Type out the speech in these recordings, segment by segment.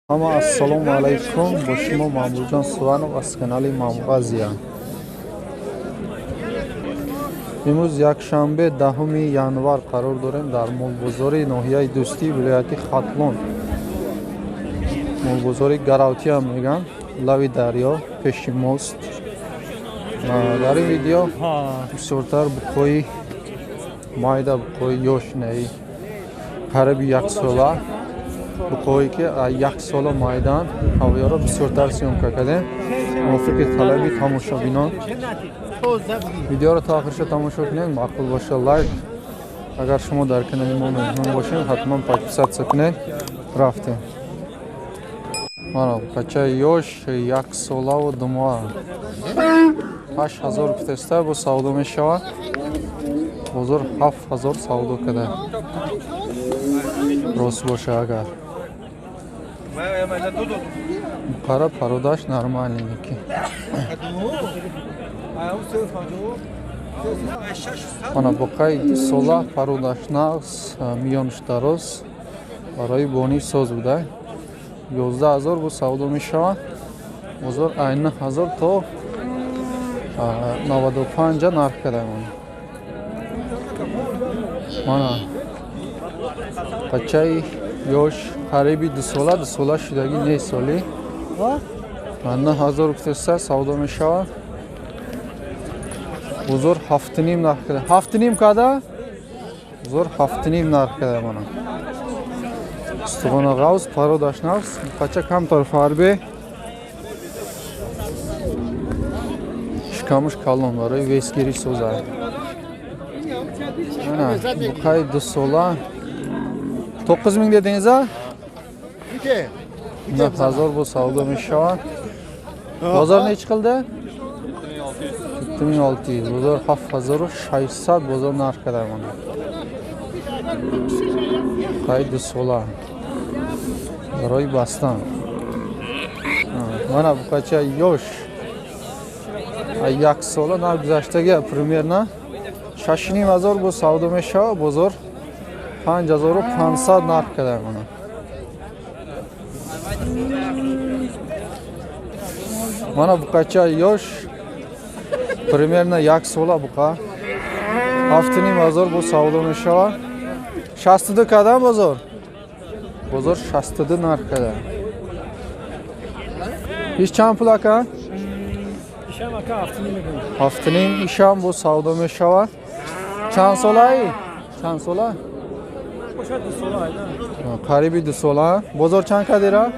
Ҳама ассалому алайкум, бо шумо Маъмурҷон Суванов аз канали Маъмур Азия. Имрӯз якшанбе 10 январ қарор дорем дар молбозори ноҳияи Дӯстӣ вилояти Хатлон. Молбозори Гаравтиам мегӯянд, лави дарё пеши мост. Дар ин видео бисёртар буқҳои майда, буқҳои ёш, наи қариби яксола, буқҳое ки як сола майдан, ҳавоёро бисёртар съёмка кардем мувофиқи талаби тамошобинон. Видеоро то охирша тамошо кунед, маъқул боша лайк. Агар шумо дар канали мо меҳмон бошед, ҳатман подписаться кунед. Рафтем. Мана бачаи ёш, як солаву 2 моҳа, 8000 гуфтеста, бо савдо мешавад. Бозор 7000 савдо када, рост боша агар. Муқарра пародаш нормальники. Мана буқаи 2 сола, пародаш нағз, миёнаш дароз, барои бонӣ соз буда. 11000 бо савдо мешавад. Бозор ай 9000 то 95 нарх кардам. Мана бачаи ёш, қариби 2 сола, 2 сола шудагӣ нест соли. 9000 гуфтеста, савдо мешавад. Бозор 7,5 нарх када. 7,5 када? Бозор 7,5 нарх када мана. Устухона ғавз, пародаш нағз, бача камтар фарбе. Шикамуш калон, барои весгирӣ созад. Мана буқаи 2 сола. 9000 дединgiz a? 9000 бо савдо мешавад. Бозор nechi qildi? 7600. Бозор 7600 бозор нарх када мана. Буқаи 2 сола. Барои бастан. Мана буқача ёш. Як сола нагузаштаги примерно 6500 бо савдо мешавад. Бозор 5500 нарх када мана. Мана буқача ёш, примерно як сола буқа. 7500 бо савдо мешавад. 62 кадам бозор? Бозор 62 нарх када. Иш чанд пул ака? 7,5 ишам бо савдо мешавад. Чанд солаи? Чанд сола? Қариби 2 сола. Бозор чанд кадира?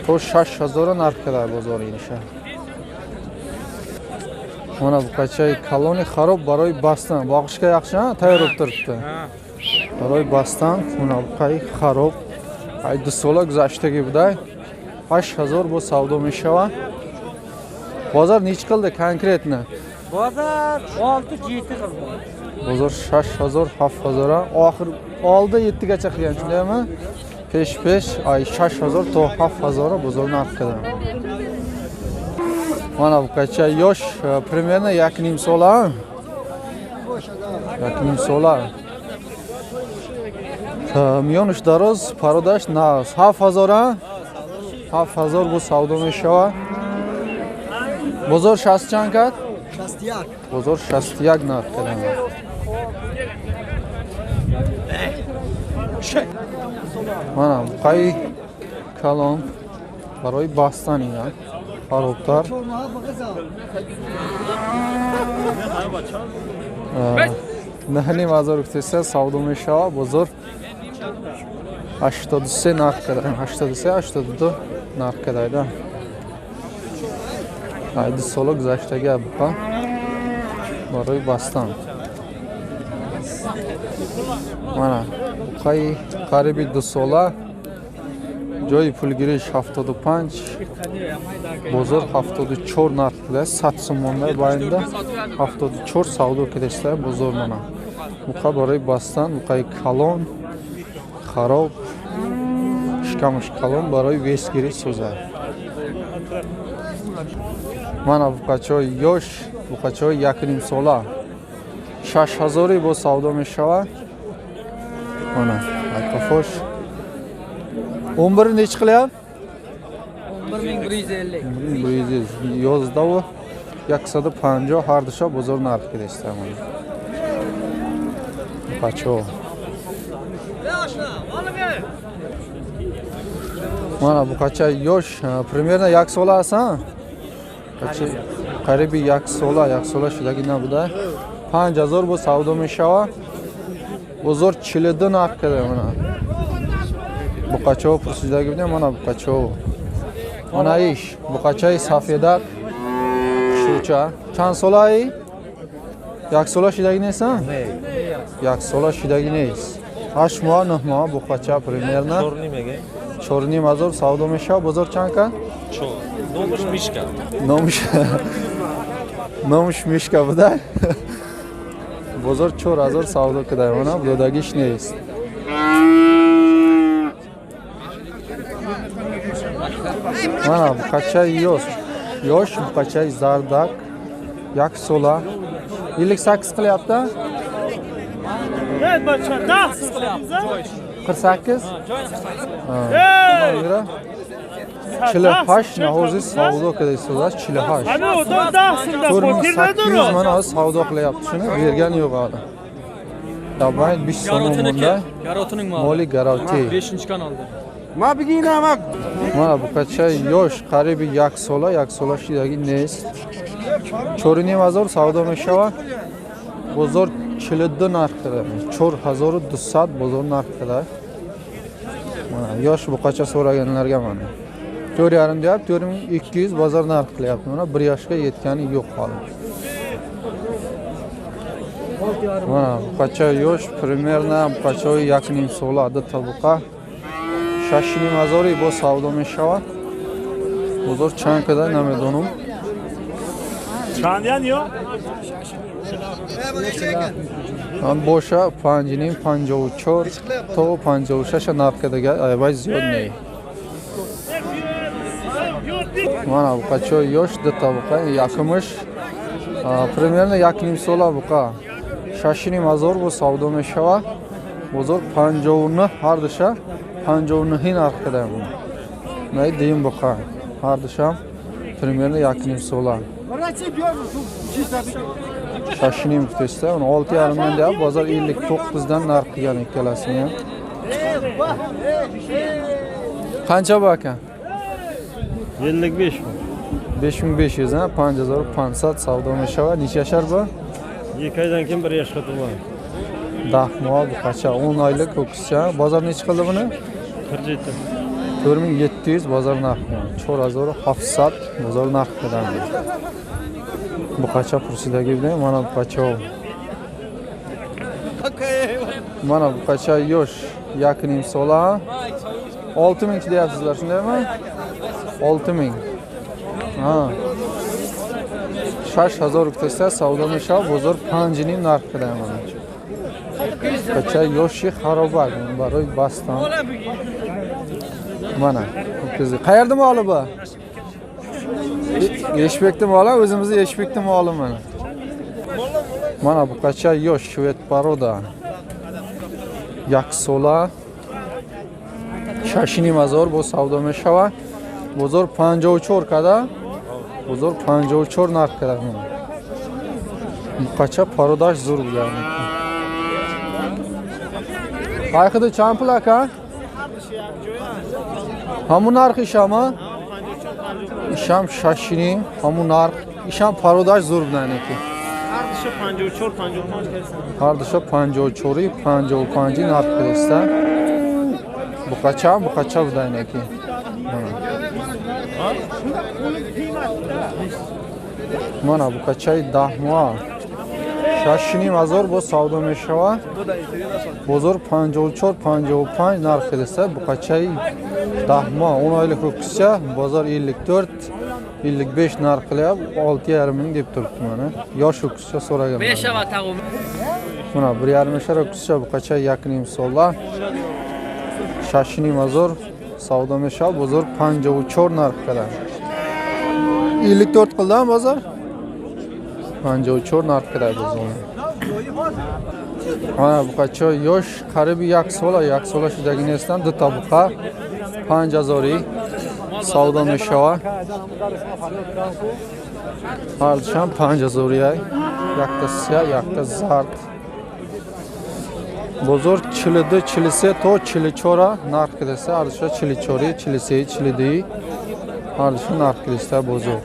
То 6000 нарх када бозор иниша. Мана буқачаи калони хароб барои бастан. Боқишга yaxshi, tayyor bo'lib turibdi. Барои бастан мана буқаи хароб. Ай 2 сола гузаштаги будай. 8000 бо савдо мешавад. Бозор nechi qildi конкретно? Bozor 6-7 qildi. Bozor 6000, 7000 oxir oldi 7 gacha qilgan, shundaymi? Pesh-pesh ay 6000 to 7000 bozor narx qildi. Mana buqacha yosh, примерно 1,5 sola. 1,5 sola. Миёнаш дароз, пародаш нағз. 7000, 7000 бо савдо мешавад. Бозор 60 чанд кард? 61. Бозор 61 нарх кардам. Мана буқаи калон барои бастан ина харобтар. 9500 гуфтеста, савдо мешавад. Бозор 83 нарх кардам. 83, 82 нарх кардам. Ай 2 сола гузаштаги буқа барои бастан. Мана буқаи қариби 2 сола, ҷои пулгириш 75, бозор 74 нарх куда, 100 сомонда байнда 74 савдо кидаста бозор. Мана буқа барои бастан, буқаи калон хароб, шикамаш калон, барои весгирӣ созад. Мана буқачаҳои ёш, буқачаҳои 1,5 сола, 6000 бо савдо мешавад. Мана Ayqafosh. 11 nechi qilyapti? 11150. 1150. 11 150 har dusha bozor narxi kedishdi. Buqacha. Mana buqacha yosh, примерно 1 sola asan. Қариби 1 сола, 1 сола шудаги набуда. 5000 бо савдо мешава. Бозор 42 нарх када мана. Буқачаҳо пурсидаги будем, мана буқачаҳо. Мана иш, буқачаи сафедак шуча. Чанд солаи? 1 сола шудаги нест, а? 1 сола шудаги нест. 8 моҳ, 9 моҳ буқача примерно. 4.5 ҳазор савдо мешава. Бозор чанд кад? 4. Номаш Мишка. Номаш Мишка буда. Бозор 4000 савдо кидай, мана додагиш нест. Мана буқачаи ёш, ёш буқачаи зардак, 1 сола. 58 qilyapti? Evet bacha, 10 qilyapti. 48? Ha. 48 нахози савдо кида истодаст, 48. 4800 mana hozir savdo qilyapti, shuni bergani yo'q hali. Dabay 5 so'm bunda. Moli garoti. 5-kanalda. Ma bigina ma. Mana buqacha yosh, qaribi 1 sola, 1 sola shidagi neст. 4.5 ҳазор савдо мешава. Бозор 42 нарх кида. 4200 бозор нарх кида. Mana yosh buqacha so'raganlarga mana. 4.5 deyapti, 4200 bozor narx qilyapti. Mana 1 yoshga yetgani yo'q hali. Mana buqacha yosh, примерно buqacha 1.5 sola ду buqa. 6.5 ҳазори бо савдо мешава. Бозор чанд када намедонам. Чанд ян ё? Ҳам боша 5.5, 54 то 56 нарх кадага, айбай зиёд не. Mana buqacha yosh ду buqa, якумаш примерно 1.5 сола buqa. 6.5 ҳазор бо савдо мешава. Бозор 59 ҳар душа 59 нарх када. Най дим buqa. Ҳар душа примерно 1.5 сола. 6.5 kutishsa, uni 6.5 dan deyapti, bozor 59 dan narx qilgan ikkalasini ham. Qancha bu aka? 55 ming. 5500, ha, 5500 savdo meshava. Necha yashar bu? 2 oydan keyin 1 yoshga to'ladi. 10 moy buqacha, 10 oylik ho'kizcha. Bozor necha qildi buni? 47. 4700 bozor narxi. 4700 bozor narxidan. Buqacha pursidagi bilan mana buqacha. Mana buqacha yosh, 1.5 sola. 6000 deyapsizlar, shundaymi? 6000. Ha. 6000 kutsa savdo meshava, bozor 5.5 narxidan mana. Buqacha yoshi xaroba baroi bastan. Mana ho'kizi. Qayerda moli bu? Eshbekda moli, o'zimizni Eshbekda moli mana. Mana buqacha yosh shved paroda. 1 sola. 6.5 ҳазор бо савдо мешава. Бозор 54 када. Бозор 54 нарх када. Buqacha parodаш zo'r bular. Qayxida чанд pul aka? Ҳамун нарх ишама? Ишам 6.5, ҳамун нарх. Ишам пародаш зӯр будан ки. Ҳар 54 55 kelsin. Ҳар душа 54 55 нарх кидаста. Buqacha, buqacha budan ки. Mana buqachаи 10 моҳ. 6.5 ҳазор бо савдо мешава. Бозор 54 55 нарх кидаста. Buqachаи 10 моҳ, 10 oylik ho'kizcha, bozor 54 55 narx qilyapti, 6.5 ming deb turibdi mana. Yosh ho'kizcha so'ragan. Mana 1.5 yashar ho'kizcha buqacha 1.5 sola. 6.5 ҳазор savdo meshava, bozor 54 narx qiladi. 54 qildimi bozor? 54 narx qiladi bozor. Ана буқачо ёш, қариби як сола, як сола шудагӣ нестанд. Дута буқа 5000-и савдо мешавад. Ҳардушам 5000-и, якта сия, якта зард. Бозор 42, 43 то 44 нарх кидаста. Ҳардуша 44-и, 43-и, 42-и ҳардуша нарх кидаста бозор.